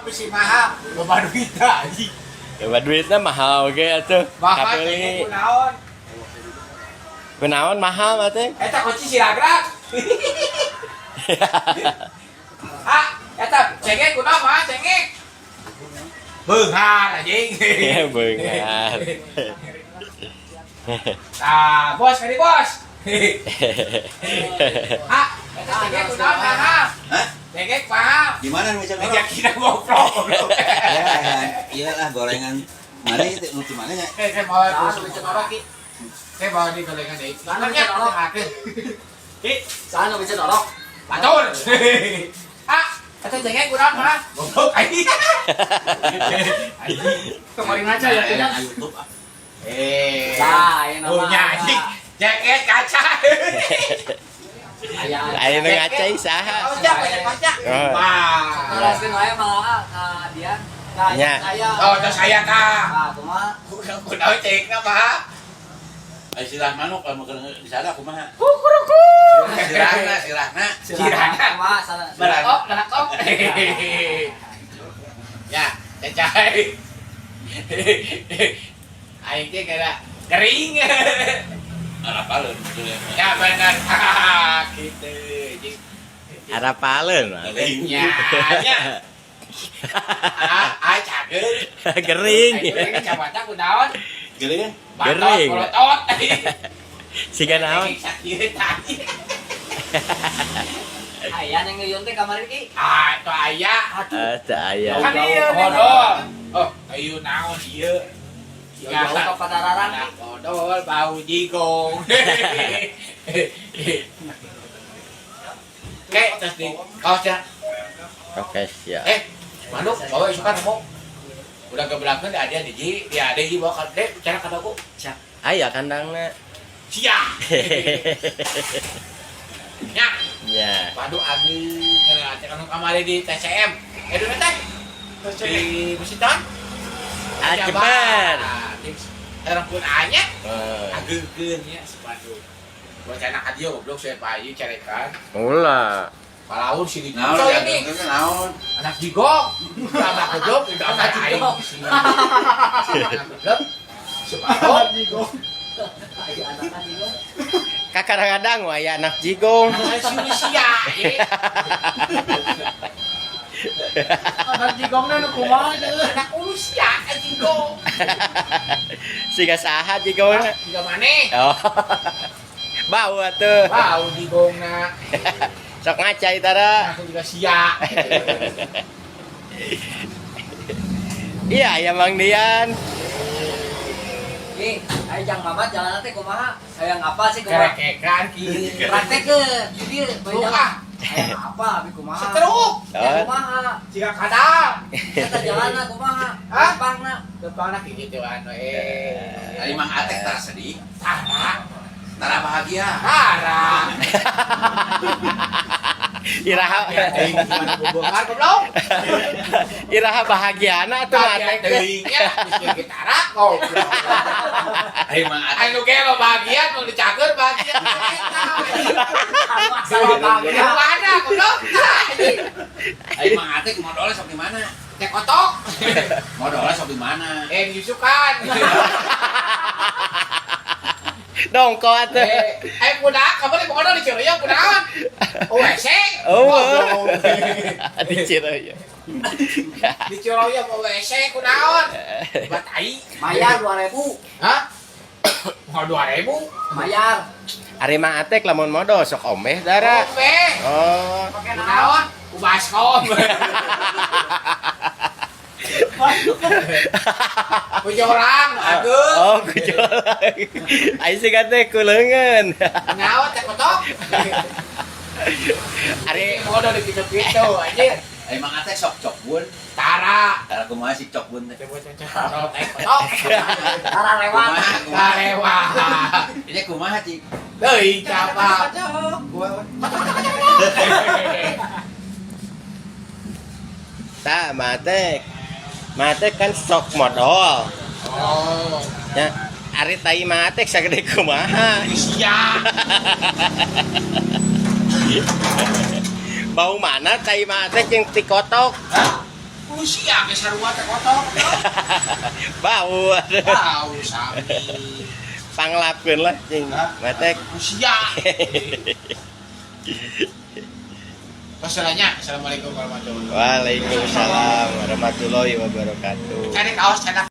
Bisi mahal. Loba duitna anjing. Coba duitnya mahal oge atuh. Mahal Kabeuli. cengek kunaon. Kunaon mahal mah teh? Eta kunci si ragrak. Ah, eta cengek kunaon mah cengek. Beunghar anjing. Beunghar. Nah, bos, kali bos. Ah, eta cengek kunaon mahal. Hah? Cengek mahal. Di mana nu bisa Meja kira goblok. Ya, iya lah gorengan. Mana itu nu di mana nya? Eh, saya mau bisa norok, Ki. Saya bawa di gorengan deui. Sana Nya, bisa norok. Ki, Sana bisa norok. batur. Ah, eta cengek kunaon mah? Goblok anjing. Anjing. Kemarin aja ya Yang YouTube ah. Eh. Nah, ini nama. Punya anjing. Cengek kaca. Aya. Aya nu ngacai saha? Kocak, kocak, kocak. Oh. Wah. Teraskeun wae mah ka Dian. Nah, Nya. saya. Oh, terus saya tah. Ah, kumaha? Kunaon cengekna mah? Ai sirah manuk lamun keur di sana kumaha? Kukuruku. Sirahna, sirahna. Sirahna. Kumaha sana? Berakok, berakok. Ya, cacai. Aing teh kada kering. Arapaleun betul ya. Ya benar. Gitu. Jeung Arapaleun mah. nya nya. Ah, ah cager. Gering. Aing teh kacamata kunaon? Geuring. Batot, Gering. bolotot. Siga naon? Sakit tadi. Aya nang ngeuyeun teh kamari ki. Ah, itu aya. Aduh. Ah, teu aya. Kan ieu odol. Oh, ayo naon ieu? Jauh-jauh ka Padararang ki. Anak odol bau jigong. Oke, terus di kaosnya. Oke, siap. Eh, manuk bawa isukan mau. Udah kebelakang ada di ya ada di bawa ke dek cara kata aku. Aya kandangna. Sia. Nya, Ya. padu agi ngene anu kamari di TCM. Eh, dulu teh. Di Musitan. Ah, cepat. Orang pun anya Oh. agegeun nya sepatu. Wacana ka dieu goblok saya Pak Haji carekan. Ulah. Palaun sih di Naon Coy, ya ini naon? anak jigong. Anak goblok itu anak aing. Anak goblok. Sepatu. Aya anakan jigong. Kakadang-kadang wah aya anak jigong. Anak sia. Anak jigongna nu kumaha Anak sia jigong. Siga saha jigongna? Jiga maneh. Oh. Bau atuh. Bau jigongna. Sok ngacai tara. Aku juga sia. Iya, ya Mang Dian. Ki, ayo jang mamat jalan teh kumaha? Hayang apa sih kumaha? Kerekekan ki. Praktekeun di dieu bae Tuh, jalan. ah. Hayang apa abi kumaha? Setruk. Ya kumaha? Jiga kadal. Eta jalanna kumaha? Hah? Gampangna. Depanna kitu anu eh. Ari Mang Atek tara sedih, Tara. tara bahagia. Tara. Iraha Bongkar goblok. Iraha bahagiana atuh Bahagia Atek teh. teuing nya geus gitara goblok. Ari Mang Atek Anu ge lo bahagia nu dicakeun bahagia. Anu asal bahagia. Mana goblok? Ari Mang Atek modolnya sok di mana? Teh kotok. Modolnya sok di mana? Eh disusukan. Dongko atuh. Eh, eh budak, kamu di pokoknya di Ciroyom kunaon? OWC. Oh. Di Ciroyom. Di Ciroyom OWC kunaon? Batai. Bayar 2000. Hah? Mau 2000? Bayar. Ari Mang Atek lamun modol sok omeh dara. Omeh. Oh. Pakai naon? Kunaon? Ku baskom. Ku jorang, ageung. Oh, gejolak. Ai sih teh kuleungeun. Kunaon teh kotok? Ari Modal di kitu-kitu anjir. Ari Mang Atek sok cokbun. Tara. Tara kumaha si cokbun teh? Coba cocok teh kotok. Tara lewat. Kumaha kumaha? Karewa. Ini kumaha cik? Deui capa. tah Matek. Matek kan sok modol. Oh, Ya, ari tai Matek sagede kumaha. sia. Bau mana tai Matek jeung ti kotok? Hah? Usia ge sarua teh kotor. Bau. Bau sami. Panglapkeun lah cing. Hah? Matek. Usia. Wassalamualaikum Assalamualaikum warahmatullahi wabarakatuh. Waalaikumsalam warahmatullahi wabarakatuh. Cari kaos cetak.